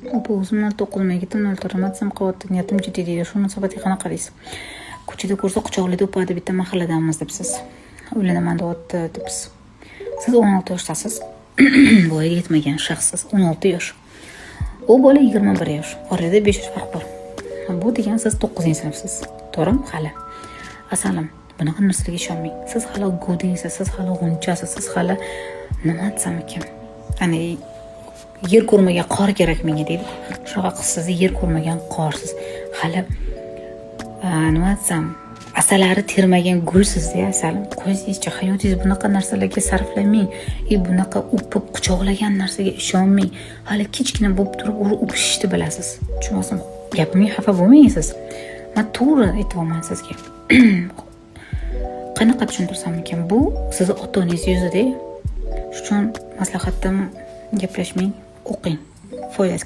Opa, o'zim 09, yigitim 04. Nima desam qilyapti, niyatim jiddiy deydi. Shu munosabatga qanaqa qaraysiz? Ko'chada ko'rsa, quchoqlaydi, o'padi, bitta mahalladanmiz debsiz. Uylanaman deyapti debsiz. Siz 16 yoshdasiz. Voyaga yetmagan shaxssiz. 16 yosh. U bola 21 yosh. Orada 5 yosh farq bor. Bu degan siz 9 sinfsiz. To'g'rimi hali? Asalim, bunaqa narsalarga ishonmang. Siz hali guvdiysiz, siz hali g'unchasiz, siz hali, nima desam ekan? Ana, yer ko'rmagan qor kerak menga deydi. Shunaqa qizsiz, yer ko'rmagan qorsiz. Hali nima desam, asalari termagan gulsiz-da, asalim. Qo'yingizchi, hayotingizni bunaqa narsalarga sarflamang. И bunaqa o'pib quchoqlagan narsaga ishonmang. Hali kichkina bo'lib turib, uri o'pishishni bilasiz. Tushunmasam, gapimga xafa bo'lmang siz. Man to'g'ri aytyapman sizga. Qanaqa tushuntirsam ekan? Bu sizni ota-onangiz yuzida. Shuning uchun maslahatim, gaplashmang, o'qing. Foydasi